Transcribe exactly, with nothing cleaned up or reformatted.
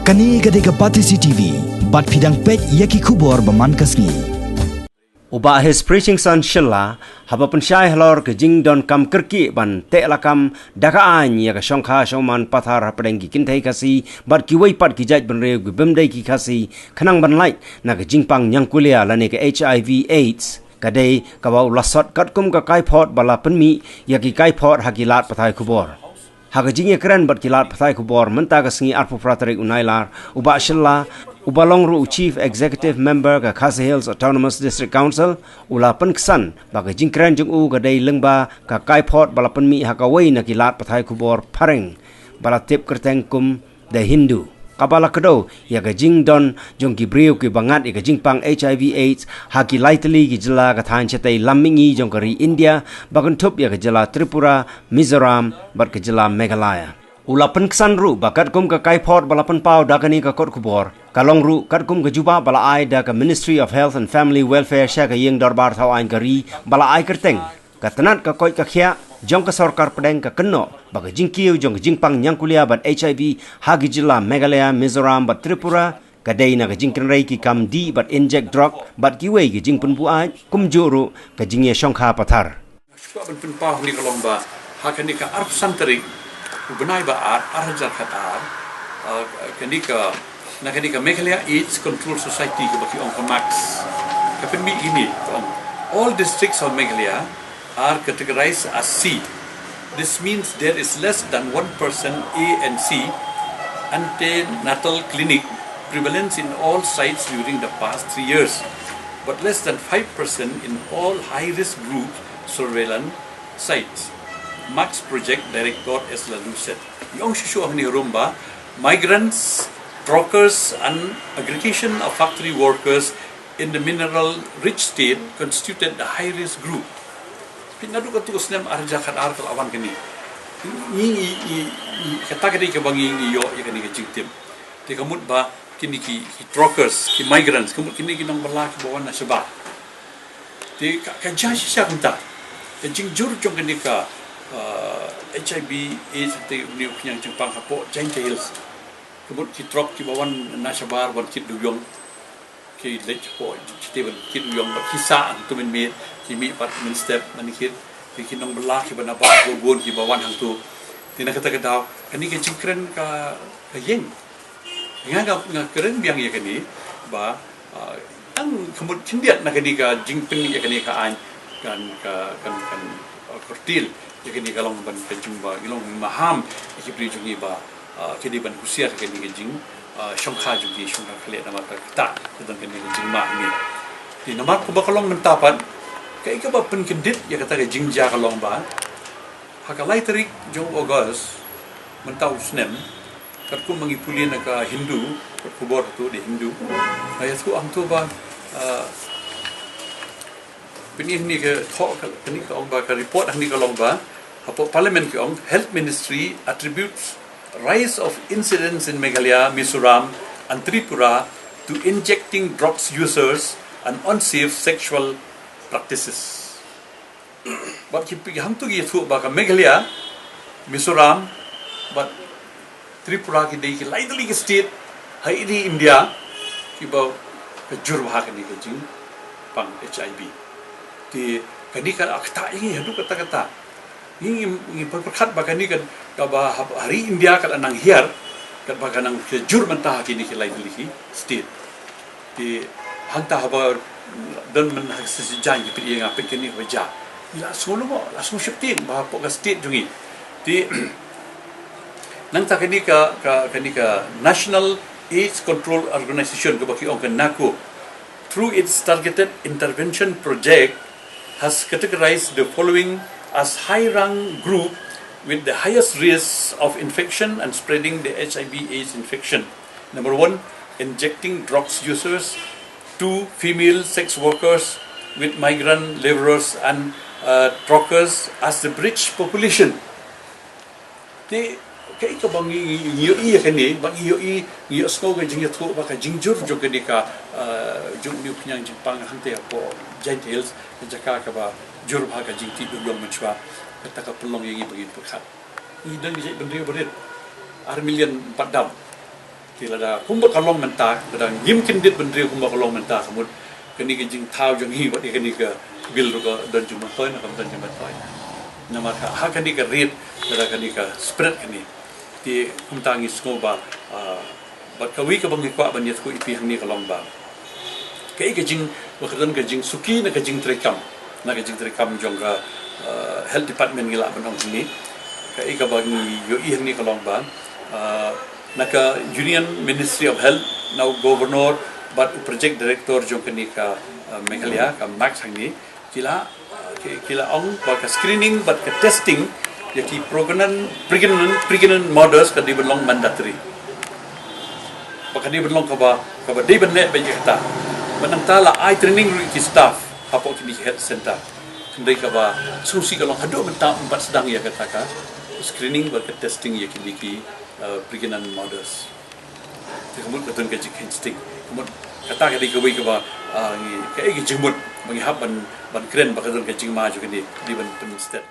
Kane ka dei ka Batesi T V, bad phi dang peit ïa ki khubor ba man ka sngi. U Bah His Preaching Son Shylla, haba pynshai halor ka jingdonkam kyrkieh ban teh lakam da ka aiñ ïa ka shongkha shongman pathar hapdeng ki kynthei Khasi bad kiwei pat ki jaitbynriew ki bym dei ki Khasi, khnang ban lait na ka jingpang ñiangkulia lane ka H I V AIDS, ka dei kaba u la sot katkum ka kaiphod ba la pynmih ïa ki kaiphod ha ki lad pathai khubor. Ha ka jingïakren bad ki lad pathai khubor mynta ka sngi arphew phra tarik u Nailar, u Bah Shylla, uba long ruh u Chief Executive Member ka Khasi Hills Autonomous District Council, u la pynksan ba ka jingkren jong u ka dei lyngba ka kaiphod ba la pynmih ha kawei na ki lad pathai khubor Phareng, ba la tip kyrteng kum The Hindu, kaba la kdew ïa ka jingdon jong ki briew kiba ngat ïa ka jingpang H I V AIDS ha ki lai tylli ki jylla ka thaiñ shatei lam mihngi jong ka ri India, ba kynthup ïa ka jylla Tripura, Mizoram bad ka jylla Meghalaya. U la pynksan ruh ba katkum ka kaiphod ba la pynpaw da kane ka kot khubor, ka long ruh katkum ka jubab ba la ai da ka Ministry of Health and Family Welfare sha ka ïing dorbar thaw aiñ ka ri, ba la ai kyrteng ka tnat ka koit ka khiah jong ka sorkar pdeng ka kynnoh ba ka jingkiew jong ka jingpang ñiangkulia bad H I V ha ki jylla Meghalaya, Mizoram bad Tripura ka dei na ka jingkynrei ki kam dih bad injek drok bad kiwei ki jingpynbuaid, kumjuh ruh ka jingïashongkha pathar. Shuwa ban pynpaw hangne ka long ba ha kane ka arphew san tarik u bnai ba ar, ar hajar khatar, uh, kane ka, na kane ka Meghalaya AIDS Control Society kaba ki ong ka MACS, ka pynmih kine, ka ong, all districts of Meghalaya are categorized as C. This means there is less than one percent A N C, antenatal clinic, prevalence in all sites during the past three years, but less than five percent in all high-risk group surveillance sites. MACS Project Director S Lalu said. Ïa ong shuh shuh hangne ruh ba migrants, truckers and aggregation of factory workers in the mineral rich state constituted the high risk group. Phi naduh katto ka snem ar hajar khatar ka la wan kane. Ngi, ngi, ngi, ngi, kata ka dei kaba ngi, ngi ïoh ïa kane ka jingtip. Te ka mut ba kine ki, ki truckers, ki migrants, ka mut kine ki nongbylla kiba wan na shabar. Te ka, ka jia shisha kumta. Ka jingjur jong kane ka, uh, H I V AIDS te une u khñiang jingpang hapoh Jaintia Hills. Ka mut ki truck kiba wan na shabar wan kit dewïong. Ki leit hapoh, ki te ban kit dewïong bad ki sah hangto mynmiet, ki mih pat mynstep mynkhit. Te ki nongbylla kiba nabar kiba bun kiba wan hangto. Te na kata ka daw, kane ka jingkren ka, ka ïeng. Nga, nga, nga kren biang ïa kane ba, ah, tang ka mut khyndiat na kane ka jingpyni ïa kane ka aiñ kan ka, kan, kan, ah, kyrtial ïa kane ka long ban ka jing ba, ka long maham ïa ki briew jong ngi ba, ah, ki dei ban husiar ïa kane ka jing, ah, shongkha jong ki, shongkha khlieh namar ka kata ka don kane ka jingma hangne. Te namar kumba ka long mynta pat, kaei kaba pynkyndit ïa kata ka jingjia ka long ba ha ka lai tarik jong August mynta u snem, katkum ba ngi pule na ka Hindu, ka khubor tu The Hindu. Nga ïathuh hangtu ba, ah, pynïaid hangne ka thoh ka, kane ka ong ba ka report hangne ka long ba, hapoh Parliament ka ong, Health Ministry attributes rise of incidents in Meghalaya, Mizoram and Tripura to injecting drugs users and unsafe sexual practices. Bad ki, ki hangtu ki ïathuh ba ka Meghalaya, Mizoram bad Tripura ki dei ki lai tylli ki state ha ri India kiba ka jur bha kane ka jingpang H I V. Te kane ka ktah ïa ngi haduh katta katta. Ngi, ngi, ngi pyrkhat ba kane ka, kaba ha, ha ri India ka la nang hiar, katba ka nang ka jur mynta ha kine ki lai tylli ki state. Te hangta haba don mynta ha ka shisha jaiñ ki peit ïa nga peit kane kaba jia. Ngi la sngew lyngngoh, la sngew sheptieng ba hapoh ka state jong ngi. Te nangta kane ka, ka, kane ka National AIDS Control Organization kaba ki ong ka NACO, through its targeted intervention project, has categorized the following as high rank group with the highest risk of infection and spreading the H I V AIDS infection. Number one, injecting drugs users. Two, female sex workers with migrant laborers and, uh, truckers as the bridge population. Te kaei kaba ngi, ngi, ngi ïohi ïa kane, ba ngi ïohi, ngi ïohsngew ka jingïathuh ba ka jingjur jong kane ka, uh, jong une u khñiang jingpang hangta hapoh Jaintia Hills, ka jaka kaba jur bha ka jingtih dewïong mynshuwa, kata ka pynlong ïa ngi ba ngin pyrkhat. Ngi don ki jaitbynriew barit, ar million pat dam. Te lada kumba ka long mynta, lada ngim kyndit bynriew kumba ka long mynta, ka mut kane ka jingthaw jong ngi bad ïa kane ka bill ruh ka don jingmyntoi ne kam don jingmyntoi. Namar ka ha kane ka rit, lada kane ka spread kane. Te kumta ngi sngew ba, ah, bad kawei kaba ngi kwah ban ïathuh ïa phi hangne ka long ba kaei ka jing, ba ka don ka jingsuki na ka jingtreikam, na ka jingtreikam jong ka, ah, health department ngi lah ban ong hangne. Kaei kaba ngi ïohi hangne ka long ba, ah, na ka Union Ministry of Health, na u Governor bad u Project Director jong kane ka, ah, Meghalaya, ka MACS hangne, ki la, ah, ki, ki la ong ba ka screening bad ka testing ïa ki pregnant, pregnant, pregnant mothers ka dei ban long mandatory. Ba ka dei ban long kaba, kaba dei ban leh beit ïa kata. Bad nangta la ai training ruh ïa ki staff hapoh kine ki health center. Hynrei kaba sngewsih ka long haduh mynta ym pat sdang ïa kata ka screening bad ka testing ïa kine ki, uh, pregnant mothers. Te ka mut ka don ka jingkheiñ sting. Ka mut kata ka dei kawei kaba, uh, ngi, kaei ka jingmut ba ngi hap ban, ban kren ba ka don ka jingma jong kane, dei ban pynstet.